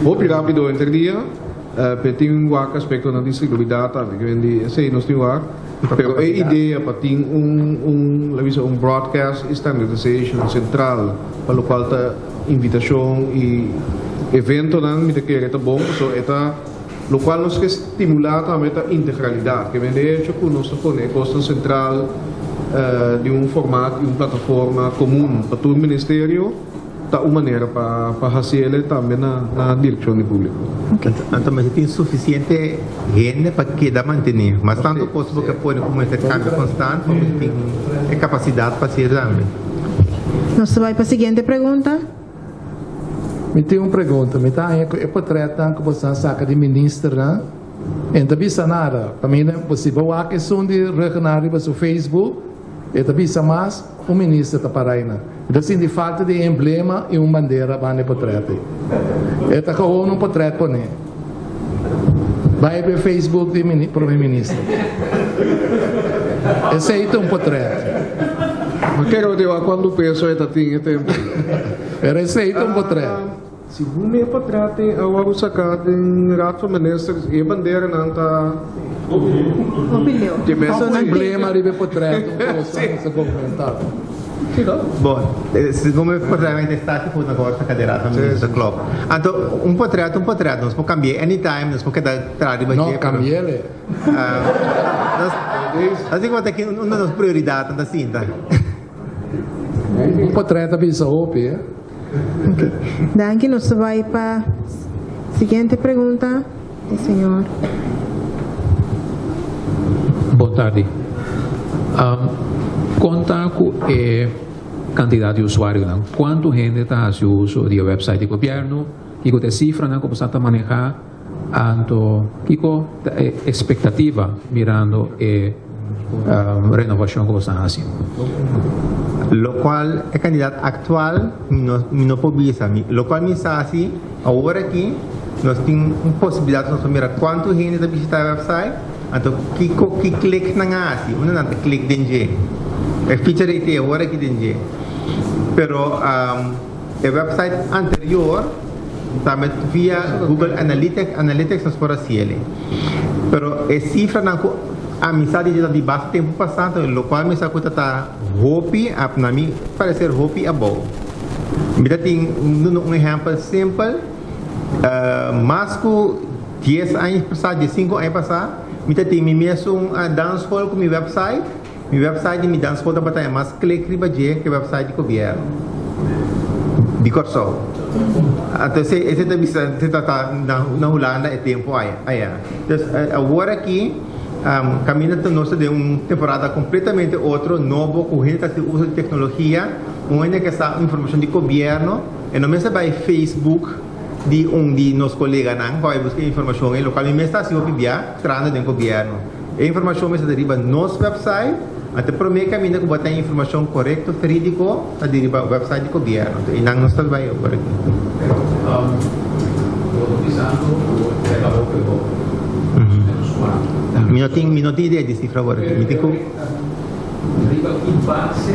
hopi rapido henter dia pe tin un wak aspectonan di seguridad tambe ke men di esey nos tin wak pero e idea pa tin un un la bisa un broadcast y standardization central pa locual ta invitacion y eventonan mi ta kere ta bon paso e ta Lokual nos ke stimulá tambe ta integralidat, ke men de hecho ku nos ta pone e kosnan sentral di un format i un plataforma komun pa tur ministerio ta un manera pa pa hasiel tambe na na direkshon di públiko. Anto mester tin sufisiente hende pa keda mantené. Mas tantu kos bo ke pone ku mester kambia konstant, bo mester tin e kapasidat pa hasiel tambe. Nos ta bai pa siguiente pregunta. Mi tin un pregunta, mi ta haña ku e potretnan ku boso a saka di ministernan e no ta bisa nada. Pa mi si bo wak esun di Ruggenaath riba su Facebook e ta bisa mas un minister ta para einan. Mi ta sinti falta di emblema i un bandera banda e potret ei. E ta gewoon un potret pone. Bai riba e Facebook di prome minister. Esei ta un potret. Ma kere di wak cuantu peso e ta tin e tempo. Pero esei ta un potret. Segun e potret tin a wòrdu saká den Raad van Ministers e banderanan ta Hopi leu. Un emblema riba e potret un kos ku ta komentá. Bon, segun e potret nan ta stati ku nan wòrdu saká den Raad van Ministers klopt. Anto un potret ta un potret nos por kambi'é anytime nos por keda traha riba No, kambi'é le. Nos tin ku wak aki unda nos prioridatnan ta sinta. Un potret ta bisa hopi, eh. Ok. Danki. Nos ta bai pa siguiente pregunta. E señor. Bon tardi. Kon ta ku e kantidat di usuarionan? Kuantu hende ta hasi uso di e website di gobièrnu? Kiko ta e sifranan ku boso ta manehá? Anto kiko ta e espektativa mirando e renovashon ku boso ta hasi? Lokual e kandidat aktual mi no mi no por bisa. Mi lokual mi sa si awor aki. Nos tin un posibilidat nos por mira kuantu hende ta bishitá e website, anto kiko ki klik nan a hasi, unda nan ta klik den dje. E feature ei te awor aki den dje. Pero e website anterior tambe via Google Analytics Analytics nos por hasi el. Pero e sifranan ku ami sa di dje ta di basta tempu pasá, anto lokual mi sa ku ta ta hopi, na mi parecer hopi abou. Mi ta tin duna un ehèmpel simpel, mas ku dies aña pasá, diesinku aña pasá, mi ta tin mi mesun dansschool ku mi website. Mi website di mi dansschool tabata haña mas klik riba dje ku e website di gobièrnu di Kòrsou. Anto esei esei ta bisa esei ta ta na Hulanda e tempu aya. Dus awor aki kaminda ta nos ta den un temporada kompletamente otro, nobo, ku hende ta hasi uso di teknologia. Un hende ke sa informashon di gobièrnu e no mester bai Facebook di un di nos koleganan pa bai buska e informashon ei, lokal mi mes ta hasi hopi bia trahando den gobièrnu. E informashon mester ta riba nos website, anto e promé kaminda ku bo ta haña informashon korekto, verídiko, ta di riba website di gobièrnu. Anto einan nos ta bai awor aki. Pero bo ta bisando ku e ta hopi bo, mas o ménos kuantu? Mi no tin, mi no tin idea di sifra awor aki. Mi tin ku. Riba ki base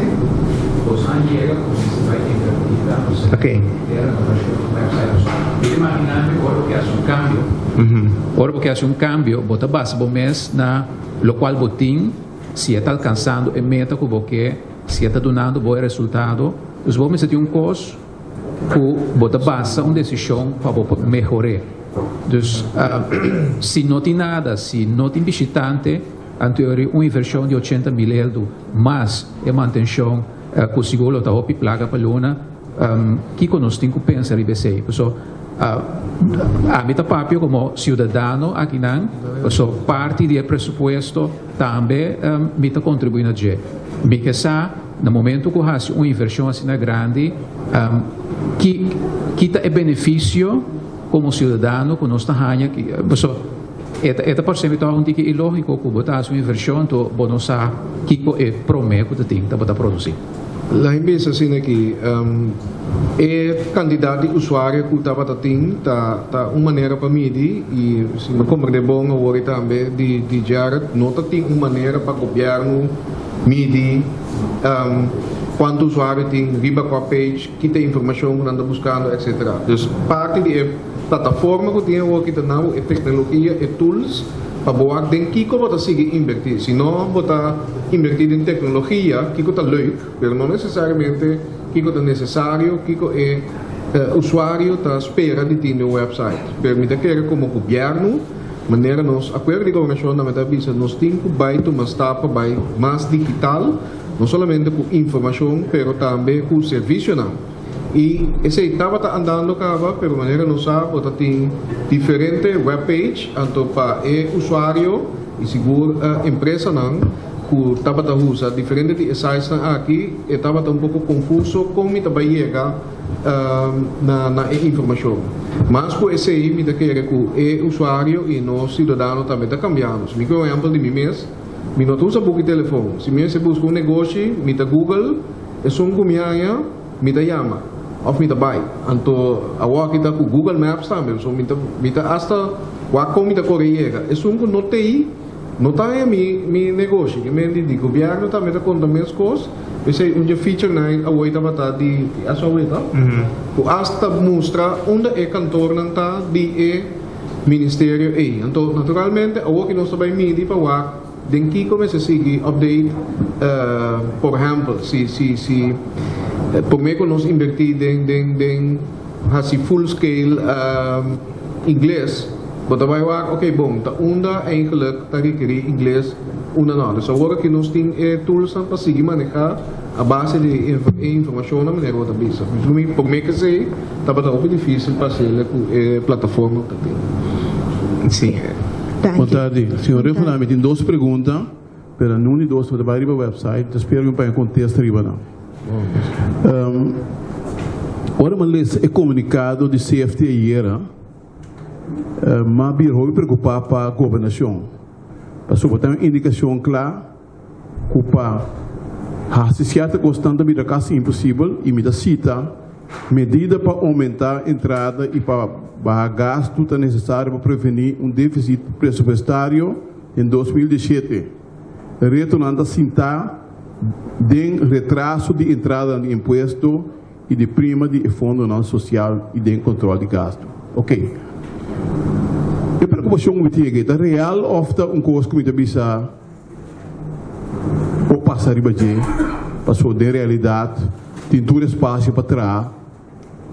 boso a yega ku mester bai invertí tantu sèn den renovashon di website? Pasobra mi ta imaginá mi ora bo ke hasi un kambio, ora bo ke hasi un kambio bo ta basa bo mes na lokual bo tin, si e ta alkansando e meta ku bo ke, si e ta dunando bo e resultado. Dus bo mester tin un kos ku bo ta basa un desishon pa bo por mehor'é. Dus si no tin nada, si no tin bishitante, Anteori un invershon di 80 mil eldu mas e mantenshon ku sigur lo ta hopi plaka pa luna, kiko nos tin ku pensa riba esei? Paso ami ta papia komo siudadano akinan, paso parti di e presupuesto tambe mi ta kontribuí na dje. Mi ke sa na momento ku hasi un invershon asina grandi ki ki ta e benefisio komo siudadano ku nos ta haña, paso. E ta e ta parse mi tòg un tiki ilógiko ku bo ta hasi un invershon anto bo no sa kiko e promé ku ta tin ta bo ta produsí. Lain bisa asina aki, e kantidat di usuario ku tabata tin ta ta un manera pa midi i si mi komprendé bon awor i tambe di di Jared no ta tin un manera pa gobièrnu midi kuantu usuario tin riba kua page, ki ta e informashon ku nan ta buskando etcetera. Dus parti di e. Plataforma ku tin awoki ta na bo e teknologia, e tools pa bo wak den kiko bo ta sigui inbertí. Si no bo ta inbertí den teknologia, kiko ta leuk, pero no nesesariamente kiko ta nesesario, kiko e usuario ta spera di tin den un website. Pero mi ta kere komo gobièrnu, manera nos akuerdo di gobernashon tambe ta bisa, nos tin ku bai tuma stap pa bai mas digital, no solamente ku informashon pero tambe ku servisionan. Y esey tabata andando caba, pero manera nos sa bo ta tin diferente webpage anto pa e usuario y sigur empresanan cu tabata usa diferente di e sitesnan aki e tabata un poco confuso con mi ta bay yega na na e informacion. Mas cu esey mi ta kere cu e usuario y nos ciudadano tambe ta cambiando. Si mi coge un ehempel di mi mes, mi no ta usa buki telefon. Si mi mester busca un negoshi mi ta google. Esun ku mi haña, mi ta yama òf mi ta bai. Anto awor aki ta ku Google Maps tambe, pasobra mi ta mi ta asta wak kon mi ta kore yega. Esun ku no t'ei, no ta haña mi mi negoshi. Ke men di di gobièrnu tambe ta konta mes kos. P'esei un dje feature nan awor tabata di di Asua ta, ku asta mustra unda e kantornan ta di e ministerio ei. Anto naturalmente awor ki nos ta bai midi pa wak. Den kiko mester sigui update? Por ehempel, si si si prome ku nos inverti den den den hasi full scale ingles, bo ta bai wak ok bon ta unda eigenlijk ta rekeri ingles unda no. Dus awor aki nos tin e toolsnan pa sigui maneha a base di e informashonnan manera bo ta bisa. Prome kesei tabata hopi dificil pa haciele cu e plataforma cu ta tin. Sí. Bon tardi, señor Reugenaan, mi tin dos pregunta, pero nun di dos no ta bai riba website, mi ta spera mi paña contesta riba nan. Ora mi a lesa e comunicado di CFT ayera, mi a bira hopi preocupa pa gobernacion, pasobra ta un indicacion cla ku pa hasi sierto kosnan ta bira kasi imposibel i mi ta sita. Medida pa oumentá entrada i pa baha gastu ta nesesario pa prevení un défisit presupuestario den 2017. Retonan ta sintá den retraso di entradanan di impuesto i di prima di e fondonan sosial i den kontròl di gastu. Ok. E preokupashon ku mi tin aki ta real òf ta un kos ku mi ta bisa por pasa riba dje? Pasobra den realidat tin tur espasio pa traha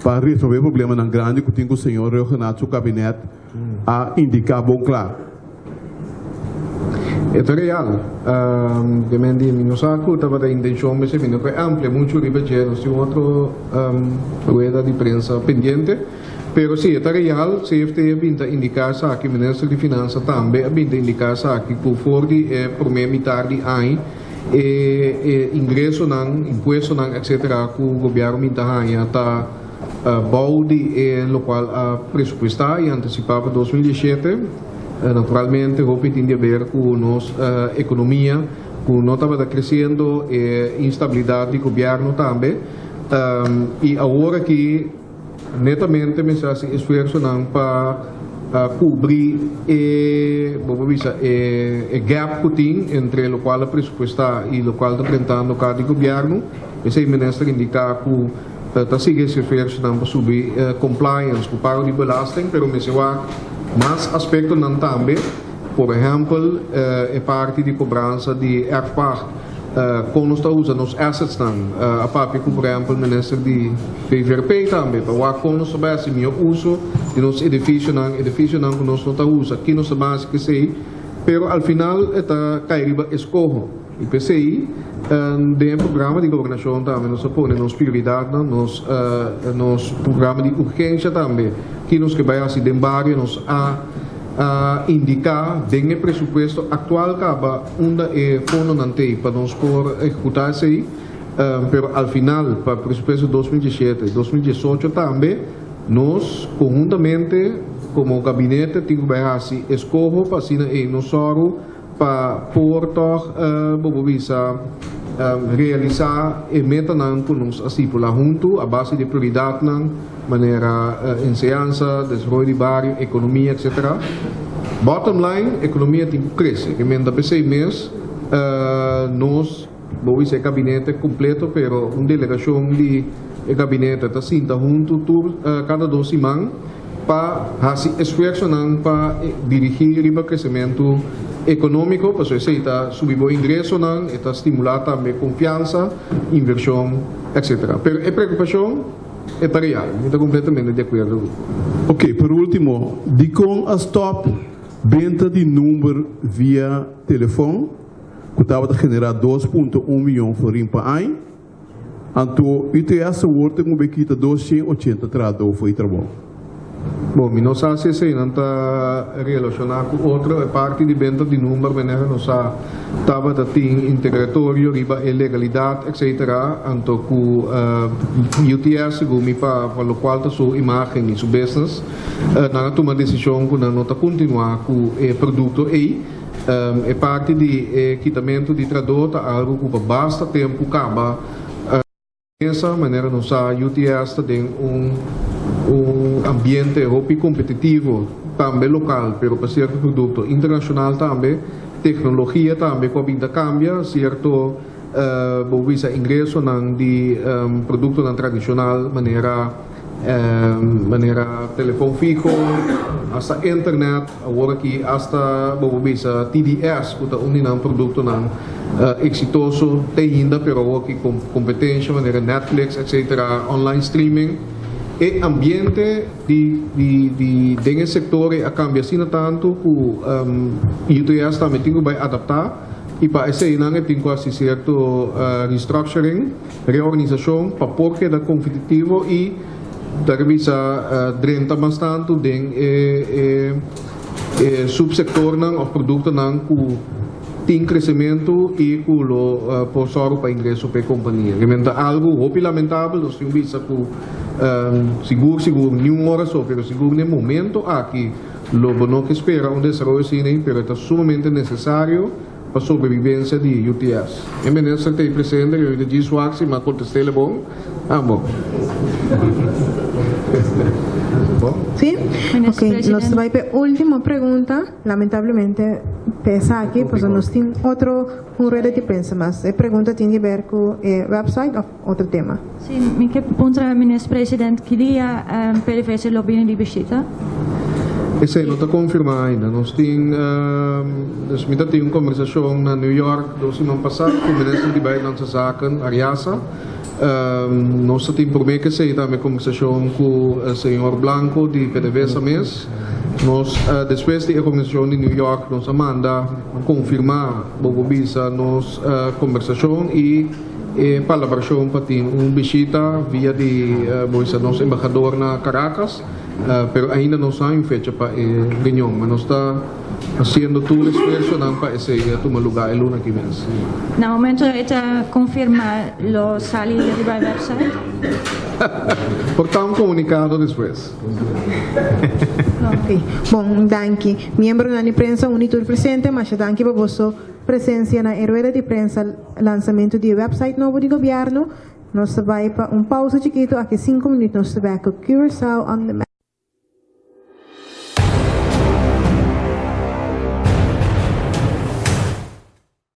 pa resolve problemanan grandi ku tin ku señor Rhuggenaath su kabinet a indiká bon kla. E ta real. De men di mi no sa ku tabata intenshon mester mi no por amplia muchu riba dje, nos tin un otro rueda di prensa pendiente. Pero si, e ta real, CFT a bin ta indiká esaki, Minister di Finansa tambe a bin ta indiká esaki ku for di e promé mitar di aña e e ingresonan, impuestonan etcetera ku gobièrnu bin ta haña ta bou di e lokual a presupuestá i antisipá pa 2017. Naturalmente hopi tin di haber ku nos ekonomia ku no tabata kresiendo, e instabilidat di gobièrnu tambe i awor aki netamente mester hasi esfuersonan pa kubri e, bo por bisa, e gap ku tin entre lokual a presupuestá i lokual ta drentando ka di gobièrnu. Esei minister indiká ku ta sigui hasi esfuersonan pa subi compliance ku pago di belasting, pero mester wak mas aspektonan tambe, por ehèmpel e parti di kobransa di erfpacht, kon nos ta usa nos assetsnan. A papia ku por ehèmpel minister di VVRP tambe pa wak kon nos ta bai hasi mihó uso di nos edifisionan, edifisionan ku nos no ta usa, ki nos ta bai hasi ku esei, pero al final e ta kai riba eskoho. I p'esei, den e programa di gobernashon tambe nos a pone nos prioridatnan, nos nos programa di urgensha tambe, ki nos ke bai hasi den bario, nos a indiká den e presupuesto aktual kaba unda e fondonan t'ei pa nos por ehekutá esei, pero al final pa presupuesto 2017, 2018 tambe nos konhuntamente komo gabinete tin ku bai hasi eskoho pa asina ei nos sòru Pa por tòg bo por bisa realisá e metanan ku nos a stipulá huntu a base di prioridatnan manera enseñansa, desaroyo di bario, ekonomia etcetera. Bottom line, ekonomia tin ku krese. Ke men ta p'esei mes nos, bo bisa e gabinete kompleto pero un delegashon di e gabinete ta sinta huntu tur kada dos siman. Pa hasi esfuersonan pa dirigí riba kresementu ekonómiko, pasobra esei ta subi bo ingresonan, e ta stimulá tambe konfiansa, invershon, etcetera. Pero e preokupashon e ta real, mi ta kompletamente di akuerdo ku. Ok, por último, dikon a stòp benta di number via telefòn ku tabata generá 2.1 mion florin pa aña? Anto UTS awor ta kumbe kita 280 trahadó fo'i trabou. Bon, mi no sa si eseinan ta relashoná ku otro. E parti di benta di number manera nos sa tabata tin integratorio riba e legalidat etcetera. Anto ku UTS segun mi pa lokual ta su imagen i su business nan a tuma desishon ku nan no ta kontinuá ku e produkto ei. E parti di e kitamentu di tradó ta algu ku pa basta tempu kaba mesa, manera nos sa UTS ta den un un ambiente hopi kompetitivo, tambe lokal, pero pa sierto produkto internashonal tambe, teknologia tambe ku a bin ta kambia sierto bo bisa ingresonan di produktonan tradishonal manera manera telefon fiho, hasta internet. Awor aki hasta bo por bisa TDS ku ta un di nan produktonan eksitoso te ainda pero awor aki kompetensha manera Netflix etcetera online streaming e ambiente di di di den e sektor ei a kambia asina tantu ku UTS tambe tin ku bai adaptá i pa eseinan e tin ku hasi sierto restructuring reorganisashon pa por keda kompetitivo i Ta revisa drenta mas tantu den e e subsektornan òf produktonan ku tin kresementu i ku lo por sòru pa ingreso pa e kompania. Realmente ta algu hopi lamentabel, nos tin bisa ku sigur sigur niun ora so, pero sigur na e momento aki lo bo no ke spera un desaroyo asina, pero e ta sumamente nesesario. Pa sobrevivencia di UTS. E minister ta ei presente, cu ta djis wak si m'a contest'el bon. Ah, bon. Bon. Sí? Ok, nos ta bai pa e ultimo pregunta. Lamentablemente pa esaki, pasobra nos tin otro un rueda di prensa mas. E pregunta tin di ber cu e website of otro tema? Sí, mi ke puntra Minister President ki dia PDVSA lo bini di bishita? Esei no ta konfirmá ainda. Nos tin, dus mi ta tin un kombersashon na New York dos siman pasá ku Minister di Buitenlandse Zaken, Arjasa. Nos ta tin promé ku esei tambe kombersashon ku señor Blanco di PDVSA mes. Nos, despues di e kombersashon di New York, nos a manda konfirmá, bo por bisa, nos kombersashon i. E palabrashon pa tin un bishita via di bo nos embahador na Caracas, pero ainda no sa un fecha pa e reunion. Ma nos ta hasiendo tur esfuersonan pa esei tuma luga e luna aki mes. Na momento e ta konfirma lo sali riba e website? Por ta un komunikado despues. Ok, bon, danki. Miembronan di prensa uni tur presente, masha danki pa boso. Presencia na e rueda di prensa lansamento di e website nobo di gobierno. Nos ta bay pa un pausa chikito, aki 5 minuut nos ta bek cu Curaçao on the map.